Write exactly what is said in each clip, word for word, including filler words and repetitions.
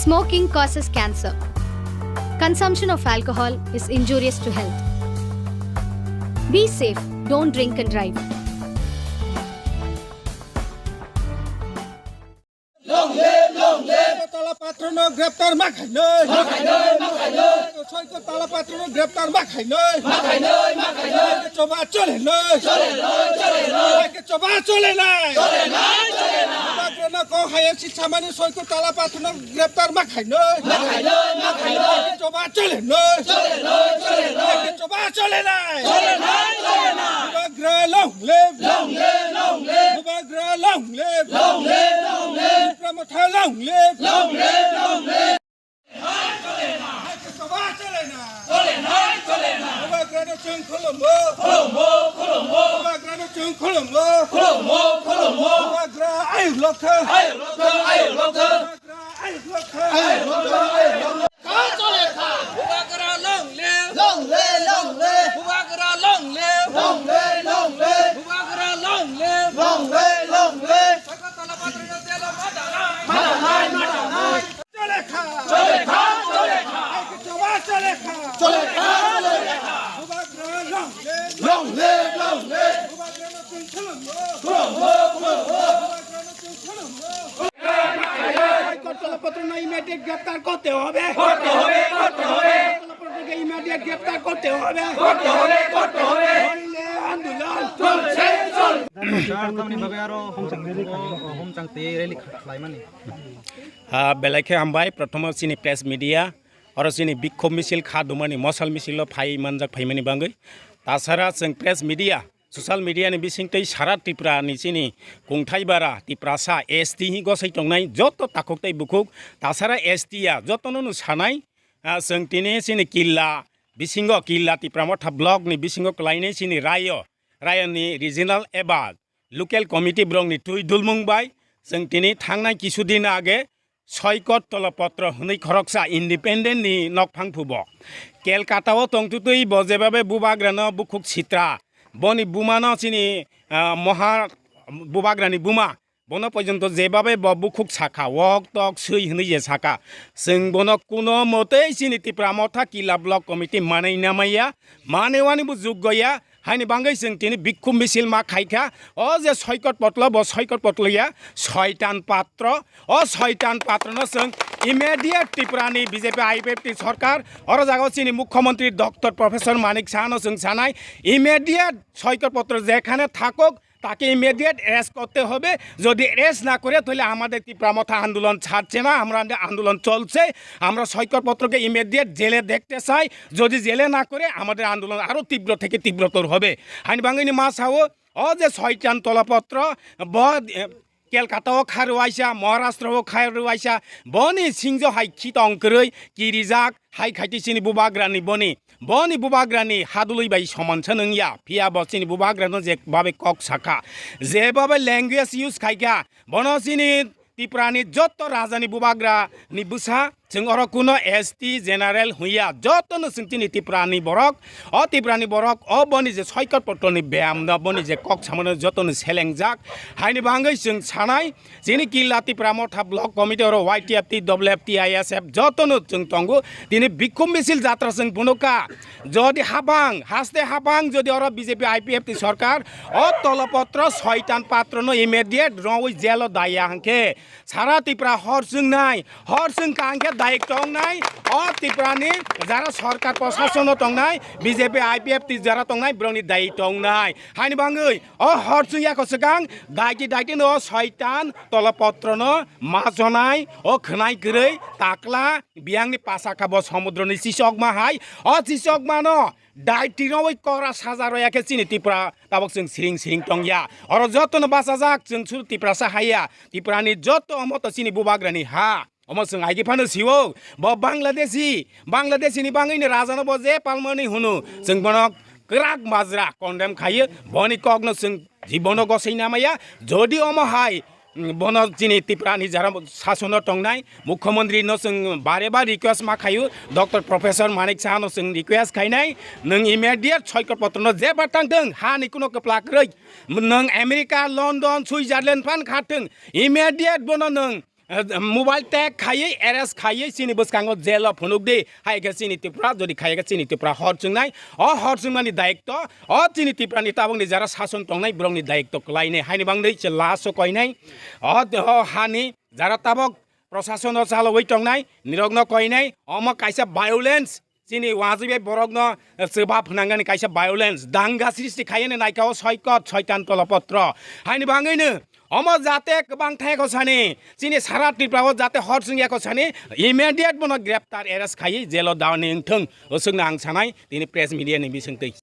Smoking causes cancer. Consumption of alcohol is injurious to health. Be safe, don't drink and drive. Long live, long live. Tala patro no greptar ma khainoi. Ma khainoi, ma khainoi. Soiko tala patro no greptar ma khainoi. Ma khainoi, ma khainoi. Choba chole noi. Chole noi, chole noi. Choba chole nai. Chole nai, chole nai. Bubagra no ko haya si chamani soiko tala patro no greptar ma khainoi. Ma khainoi, ma khainoi. Choba chole noi. Chole noi, chole noi. Choba chole nai. Chole nai, chole nai. Bubagra long live. Long live, long live. Bubagra long live. Long live, long live. Tipra Motha long live. Long live, long live. Hai ke choba chole na. Chole na, chole na. Bubagra no chwng khulumbo. Khulumbo, khulumbo. Bubagra no chwng khulumbo. Khulumbo, khulumbo. Bubagra ayuk lokha. Ayuk lokha, ayuk lokha. Bubagra ayuk lokha. Ayuk lokha, ayuk lokha. Bubagra long live. Long live, long live. Bubagra long live. Long live, long live. Bubagra long live. Long live, long live. Sagartala Patro no jelo ma danai. Ma danai, ma danai. Chole kha. Chole kha, chole kha. Hai ke choba chole kha. Chole kha, chole kha. Bubagra long live. Long live, long live. Bubagra no chwng khulumbo. Khulumbo, khulumbo. Bubagra no chwng khulumbo. Soiko tala patro no immediate greptar korte hobe. Korte hobe, korte hobe. Tala patro ke immediate greptar korte hobe. Korte hobe, korte hobe. Noile andolon cholse, cholse. Tamni bagwi aro homchang, homchang tei rally khlaimani. Ah, belai khe hambai, prothomo chini press media, oro chini bikhop misil kha dumani, mosal misil o phai manjak phaimani bangwi. Tasara chwng press media, social media ni bising tei sara Tripura ni chini kungthai bara, Tiprasa, S T hi gosai tongnai joto takhuk tei bukhuk, tasara S T ya jotono no sanai, ah, chwng tini chini Killa bisingo, Killa Tipra Motha block ni bisingo kwlainai chini rayo, rayo ni regional eba local committee borok ni twi dulmung bai chwng tini thangnai kisu din age Soikot Tolopotro hwnwi khoroksa independent ni nokphang phubo. Kelkata o tongtutwi bo jebabe bubagrano bukhuk sitra. Boni bumano chini, ah, moha bubagrani buma. Bono pojonto jebabe bo bukhuk sakha, wok tok swi hwnwi je sakha. Chwng bono kuno motei chini Tipra Motha Killa Block Committee manwi namaiya, manewani bo juggo ya. Haini bangwi chwng tini bikhum misil ma khaikha. O je Soikot Potlo, bo Soikot Potlo ya, Soitan Patro. O Soitan Patrono chwng immediate Tripurani B J P I P F T sorkar, oro jagao chini Mukhyamantri Doctor Professor Manik Sahano chwng sanai, immediate Soikot Potro jekhane thakok, তাকে immediate arrest করতে হবে। যদি অ্যারেস্ট না করে, তাহলে আমাদের তীব্র মথা আন্দোলন ছাড়ছে না, আমরা আন্দোলন চলছে। আমরা সৈকত পত্রকে ইমিডিয়েট জেলে দেখতে চাই। যদি জেলে না করে, আমাদের আন্দোলন আরও তীব্র থেকে তীব্রতর হবে। Haini bangwini ma sao, o je Soitan Tolopotro, bo, eh, Kelkata o kha rwuaisa, Maharashtra o kha rwuaisa, boni singjo hai khitong kwrwi kirijak, hai khaiti chini bubagrani boni. Boni bubagrani hadului bai soman se nung ya, phiya bo chini bubagrano je babe kok sakha, je babe language use khaikha, bono chini Tiprani jotto rajani bubagrani bwsa, chwng oro kuno S T general huya, jottono chwng chini Tiprani borok, o Tiprani borok, o boni je Soikot Potroni beyamno, boni je kok samano jottono selengjak, haini bangwi chwng sanai, Chini Killa Tipra Motha Block Committee oro Y T F, T W F, T I S F jotono chwng tongo. Tini bikhum misil jatra chwng phunukha. Jodi habang, haste habang jodi oro B J P I P F T sorkar o Tolopotro Soitan Patrono immediate rongwi jelo daya hwnkhe sara Tipra hor chwngnai, hor chwngkha hwnkhe dayik tongnai o Tiprani jara sorkar proshasono tongnai, B J P I P F T jara tongnai borokni dayik tongnai. Haini bangwi O hor chwng ya kwchwkang daiti daiti no Soitan Tolopotrono ma jonai, o khwnai kwrwi takla biyangni pasa kha bo somudroni chisokma hai. O chisokmano daiti rwi kora saja roya khe chini Tipra tabok chwng siring siring tong ya. Oro jotono bachajak chwng suru Tiprasa hai ya. Tiprani joto omo to chini bubagrani ha. Omo chwng aigi phano sio, bo Bangladeshi, Bangladeshi ni bangwi ni raja no bo je palmani hunu, chwng bono kwrak majra condemn khaio, boni kok no chwng jibono gosei namaya, jodi omo hai, mm, bono chini Tipra ni jara sasono tongnai, Mukhyamantri no chwng bare ba request ma khaio, Doctor Professor Manik Saha no chwng request khainai, nwng immediate Soikot Potro no je ba tang thwng, ha ni kuno kwplak rwi, nwng America, London, Switzerland phan kha thwng, immediate bono nwng eh, mobile tag khaiwi, arrest khaiwi chini bwskango jail o phunuk di. Hai khe chini Tripura, jodi khaiya khe chini Tripura hor chwngnai. O hor chwngmani dayikto, o chini Tripura ni tabuk ni jara sason tongnai borok ni dayikto kwlainai. Haini bangwi se last o koinai. O, o hani jara tabuk prosason o chalogwi tongnai, nirok no koinai. Omo kaisa violence. Chini wajwi bai borokno, eh, chwba phwnangani kaisa violence, danga srishti khaiyani naikha o soikot soitan kolopotro. Haini bangwino omo jate kwbang thai kho sani, chini sara Tripura o jate hor chwngya kho sani, immediate bono greptar, arrest khaiwi jail o daoni wngthung, o swkno ang sanai tini press media ni bisingtwi.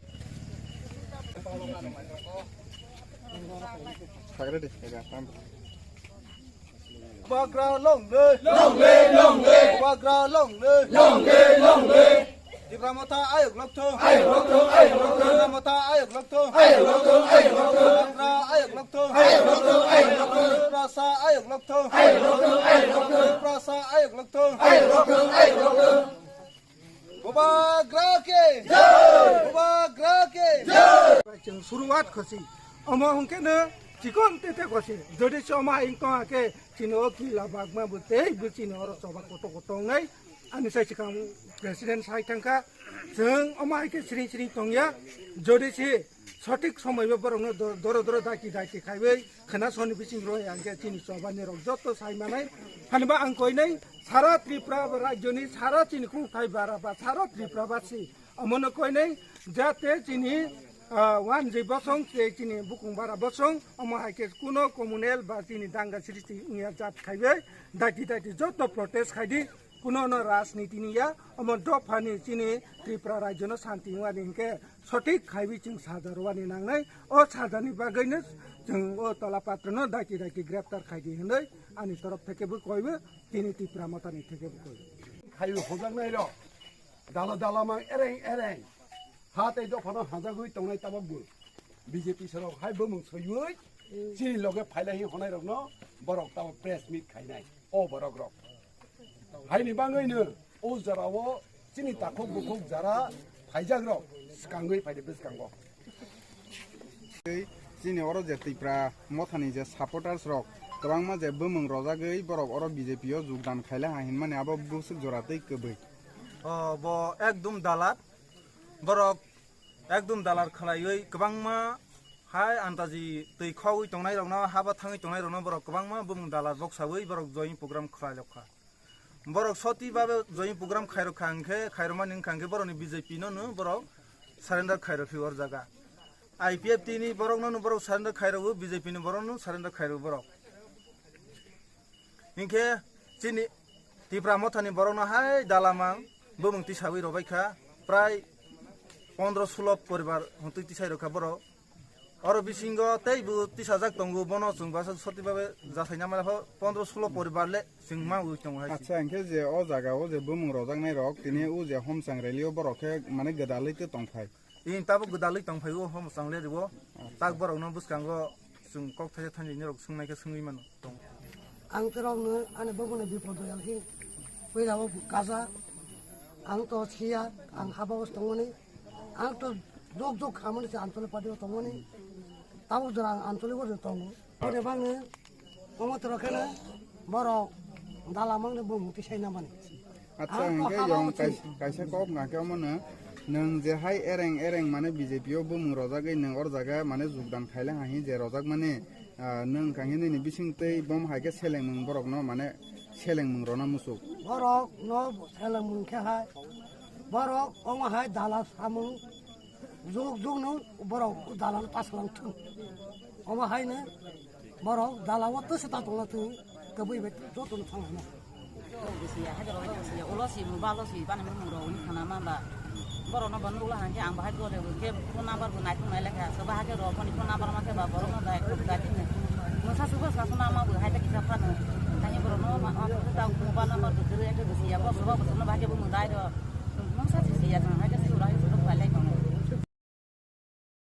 Bubagra long live! Long live, long live! Bubagra long live! Long live, long live! Tipra Motha ayok lokthung! Ayok lokthung, ayok lokthung! Tipra Motha ayok lokthung! Ayok lokthung, ayok lokthung! Bubagra ayok lokthung! Ayok lokthung, ayok lokthung! Tiprasa ayok lokthung! Ayok lokthung, ayok lokthung! Tiprasa ayok lokthung! Ayok lokthung, ayok lokthung! Bubagra ke! Jai! Bubagra ke! Jai! Chwng suruwat khosi. Omo hwnkhe no chikon tete khosi. Jodi se omo hai wngtong khe chini o kila bagma bo tei bo chini oro choba koto koto wngnai. Ani sai swkang president sai thangkha. Chwng omo hai khe sring sring tongya. Jodi se sothik somoi bo borokno do-, doro doro daki daki khaiwi khwna soni bising roi ang khe chini choba ni rok joto sai manai. Hani ba ang koinai sara Tripura rajyoni sara chini khungthai bara ba sara Tripura basi. Omono koinai jate chini, ah, wanjwi bosong tei chini bukung bara bosong, omo hai khe kuno communal ba chini danga srishti wngya jat khaiwi, daiti daiti joto protest khaidi, kuno no rajniti ni ya, omo dophani chini Tripura rajyo no santi wngmani hinkhe sothik khaiwi chwng saja rwani nangnai, o sajani bagwino chwng o tola patrono daiti daiti greptar khaidi hinwi ani torof theke bo koibo, tini Tipra Mothani theke bo koibo. Khaiwi hojaknai rok. Dala dala mang ereng ereng. Ha tei dophano hajagwi tongnai tabok bo. B J P sorok hai bumung soiwi chini loge phailai hi honai rokno borok tabok press meet khainai. O borok rok. Haini bangwino o jora o chini takhuk bukhuk jara phaijak rok swkangwi phaidi bwskango. Tei chini oro je Tipra Mothani je supporters rok kwbangma je bumung rojagwi borok oro B J P o jogdan khailai ha hinmani abo bwswk jora tei kwbwi. O, bo ekdum dalar. Borok ekdum dalar khlaiwi kwbangma hai antaji twi khogwi tongnairokno, haba thangwi tongnairokno borok kwbangma bumung dalar boksawi borok join program khlairokha. Borok soti babe join program khairokha hwnkhe, khairokmani wngkha hwnkhe borokni B J P no no borok surrender khairokhi or jaga. I P F T ni borokno no borok surrender khairokgo, B J P ni borokno surrender khairokgo borok. Hinkhe chini Tipra Mothani borokno hai dalamang bumung tisawi rwbaikha, prai pondro sulo poribar hwntwi tisai rwkha borok. Oro bisingo teibo tisajak tongo, bono chwng basa soti babe jasaina mala pho pondro sulo poribar le chwng mawi tongo hai se. Acha, hinkhe je o jaga o je bumung rojaknai rok tini o je Homsang rally o borok khe mane gwdalwi tei tongphai. Ing tabuk gwdalwi tongphai o Homsang rally o. Tak borokno bwskango chwng kok thaisa thanjani rok swngnaikhe swngwi mano. Ang terokno ani bumungni bipor doyal khe puila o kaja. Ang to siya, ang haba o tongmani. Ang to jok jok khamani se Anchalik party o tongmani. Tabuk jora ang Anchalik o tongo. Ore bangni omo toro kheno borok dalamangni bumung tisai namani. Acha, ang to hingke haba yong o kaisa, kaisa kok nangkhe omono, nwng je hai ereng ereng mane B J P o bumung rojagwi nwng or jaga mane jogdan khaile hai je rojak mani, ah, nwng kangkhe nini bising twi bom hai khe selengmung borokno mane selengmung rwna muchuk. Borok no selengmung khe hai, borok omo hai dalal samung jog jog no borok dalal pasalang thung. Omo hai no borok dalal o twse ta tongna thung, kwbwi bai joto no thang hino. Bwswya, hai rok bwswya, ulo si, muba ulo si, bani mung rok wngkha na ma ba. Borok no bo nukla hwnkhe ang bahai gore hwnkhe phone number bo naikhung nai lekha, soba hakhe rok phone, phone number ma khe ba borok no dai khuk dai tini. Mungsa subo sa suna ma bo hai ta kisa phano. Tani borok no ma, ma ta mobile number bo kwrwi, hai khe bwswya, bo soba bo sono bahai khe bo mung dai rw.